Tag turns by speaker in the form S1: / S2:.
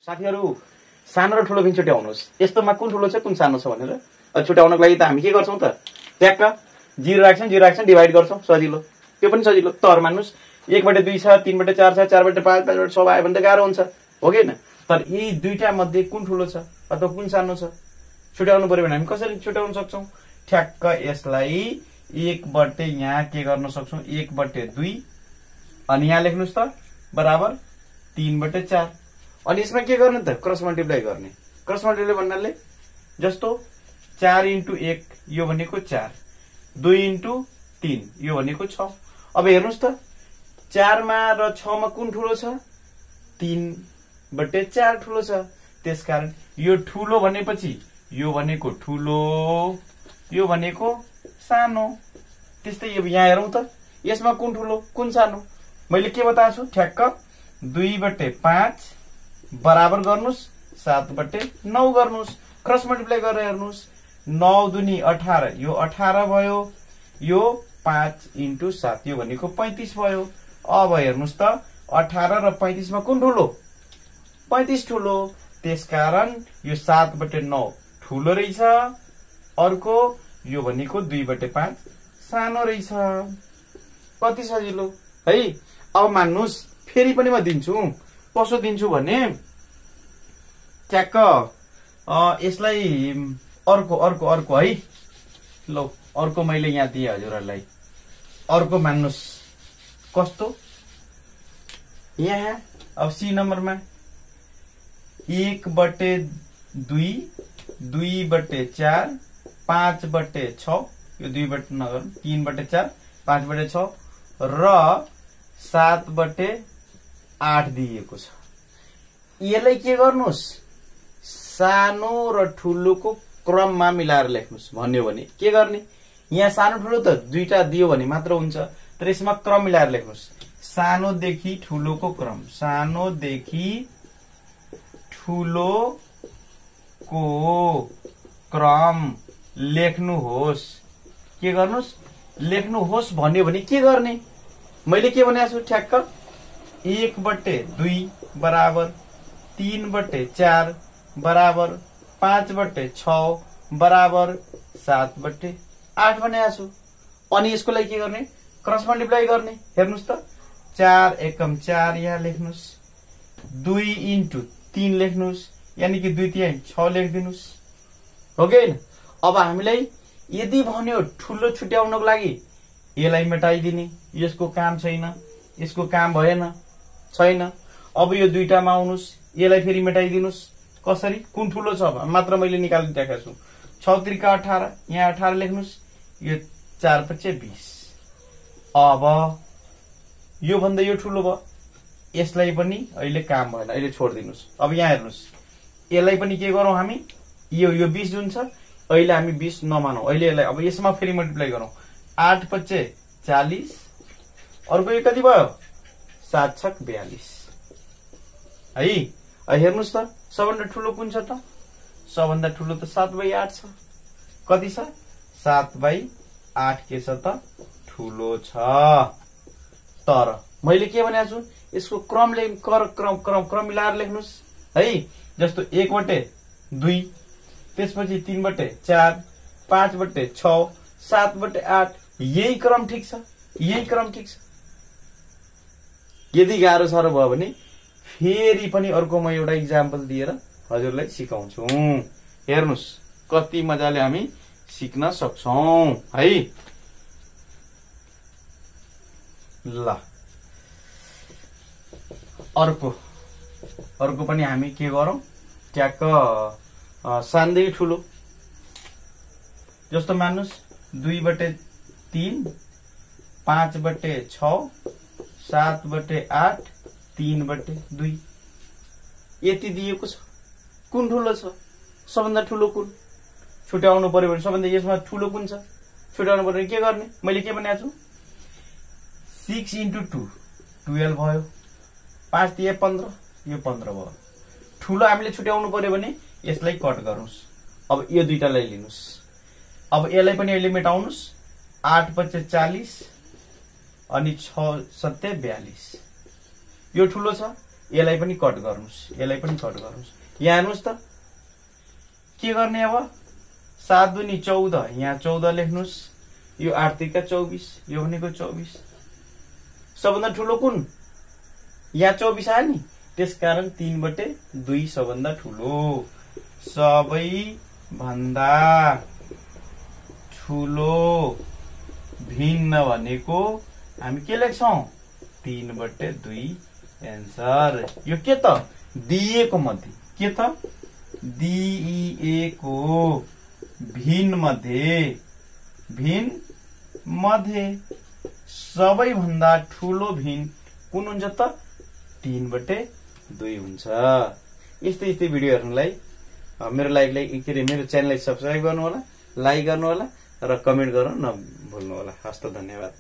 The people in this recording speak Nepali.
S1: साथीहरु सानो र ठुलो बिन छुट्याउनुस्। यस्तोमा कुन ठुलो छ कुन सानो छ भनेर छुट्याउनको लागि त हामी के गर्छौं त ट्याक्क 0 राख्छौं डिभाइड गर्छौं सजिलो। त्यो पनि सजिलो तर मान्नुस् 1/2 छ 3/4 छ 4/5 5/6 आयो भने त गाह्रो हुन्छ हो कि हैन। तर यी दुईटा मध्ये कुन ठुलो छ अथवा कुन सानो छ छुट्याउनु पर्यो भने हामी कसरी छुट्याउन सक्छौं? ठ्याक्क यसलाई 1/, यहाँ के गर्न सक्छौं 1/2 अनि यहाँ लेख्नुस् त बराबर 3/4। अनि यसमा के गर्ने त क्रस मल्टिप्लाई गर्ने। क्रस मल्टिप्लाई भन्नाले जस्तो 4 × 1 यो भनेको 4, 2 × 3 यो भनेको 6। अब हेर्नुस् त 4 मा र 6 मा कुन ठुलो छ? 3/4 ठुलो छ। त्यसकारण यो ठुलो भनेपछि यो भनेको ठुलो, यो भनेको सानो। त्यस्तै यहाँ हेरौं त यसमा कुन ठुलो कुन सानो? मैले के बताएको छु ठ्याक्क 2/5 बराबर गर्नुस् 7/9 गर्नुस्। क्रस मल्टिप्लाई गरेर हेर्नुस् 9 दुनी 18 यो 18 भयो, यो 5 × 7 यो भनेको 35 भयो। अब हेर्नुस् त 18 र 35 मा कुन ठुलो? 35 ठुलो। त्यसकारण यो 7/9 ठुलो रहेछ, अर्को यो भनेको 2/5 सानो रहेछ। कति सजिलो है। अब मान्नुस् फेरि पनि म दिन्छु। कसो दिन्छु भने ट्याक्क यसलाई अर्को है। ल अर्को मैले यहाँ दिए हजुरहरुलाई। अर्को मान्नुस् कस्तो? यहाँ अब सी नम्बरमा 1/2 2/4 5/6 यो 2/9 नगरौँ 3/4 5/6 र 7/8 दिएको छ। यसलाई के गर्नुस् सानो र ठुलोको क्रममा मिलाएर लेख्नुस् भन्यो भने के गर्ने? यहाँ सानो ठुलो त दुईटा दियो भने मात्र हुन्छ, तर यसमा क्रम मिलाएर लेख्नुस्। सानोदेखि ठुलोको क्रम, सानोदेखि ठुलोको क्रम लेख्नुहोस्। के गर्नुस्? लेख्नुहोस् भन्यो भने के गर्ने? मैले के भनेको छु ठ्याक्क 1/2 बराबर 3/4 बराबर 5/6 बराबर 7/8 भनेको छु। अनि यसको लागि के गर्ने? क्रस मल्टिप्लाई गर्ने। हेर्नुस् त 4 एकम 4 यहाँ लेख्नुस्, 2 × 3 लेख्नुस्, यानी कि 2 × 6 लेखिदिनुस् हो कि हैन। अब हामीलाई यदि भन्यो ठुलो छुट्याउनको लागि यसलाई मेटाइदिने, यसको काम छैन, यसको काम भएन छैन। अब यो दुईटामा आउनुस्, यसलाई फेरि मेटाइदिनुस्। कसरी? कुन ठुलो छ मात्र मैले निकालिदिएको छु। 6 × 3 = 18 यहाँ 18 लेख्नुस्, यो 4/5 20। अब यो भन्दा यो ठुलो भयो, यसलाई पनि अहिले काम भएन, अहिले छोड्दिनुस्। अब यहाँ हेर्नुस् यसलाई पनि के गरौँ हामी? यो 20 जुन छ अहिले हामी 20 नमानौं, अहिले यसलाई अब यसमा फेरि मल्टिप्लाई गरौँ। 8/5 40 अर्को यो कति भयो? 7×6 42 है। हेर्नुस् त सबभन्दा ठुलो कुन छ त? सबभन्दा ठुलो त 7/8 छ। कति छ? 7/8 के छ त? ठुलो छ। तर मैले के भनेको छु यसको क्रम मिलाएर लेख्नुस् है। जस्तो 1/2 त्यसपछि 3/4 5/6 7/8 यही क्रम ठिक छ, यही क्रम ठिक छ। यदि गाह्रो साह्रो भयो भने फेरि पनि अर्को म एउटा इक्जाम्पल दिएर हजुरलाई सिकाउँछु। हेर्नुस् कति मजाले हामी सिक्न सक्छौं है। ल अर्को पनि हामी के गरौँ ट्याक्क सानदेखि ठुलो। जस्तो मान्नुस् 2/3 5/6 7/8 3/2 यति दिएको छ। कुन ठुलो छ? सबभन्दा ठुलो कुन? छुट्याउनु पर्यो भने सबभन्दा यसमा ठुलो कुन छ छुट्याउनु पर्यो भने के गर्ने? मैले के भनेको छु 6 × 2 12 भयो, 5 × 15 यो 15 भयो। ठुलो हामीले छुट्याउनु पर्यो भने यसलाई कट गर्नुस्। अब यो दुईटालाई लिनुस्। अब यसलाई पनि अहिले मेटाउनुस्। 8/5 40 अनि 6×7 42 यो ठुलो छ, यसलाई पनि कट गर्नुस्, यसलाई पनि कट गर्नुस्। यहाँ हेर्नुस् त के गर्ने अब 7 दुनी 14, यहाँ 14 लेख्नुस्, यो 8 तिका 24, यो भनेको 24। सबभन्दा ठुलो कुन? यहाँ 24 आयो नि, त्यसकारण 3/2 सबभन्दा ठुलो। सबै भन्दा ठुलो भिन्न भनेको हामी के लेख्छौं? 3/2 एन्सर। यो के त? दिएको मध्ये के त? दिइएको भिन्न मध्ये सबैभन्दा ठुलो भिन्न कुन हुन्छ त? 3/2 हुन्छ। यस्तै यस्तै भिडियो हेर्नलाई मेरो मेरो च्यानललाई सब्स्क्राइब गर्नु होला, लाइक गर्नु होला र कमेन्ट गर्न नभुल्नु होला। हस्त धन्यवाद।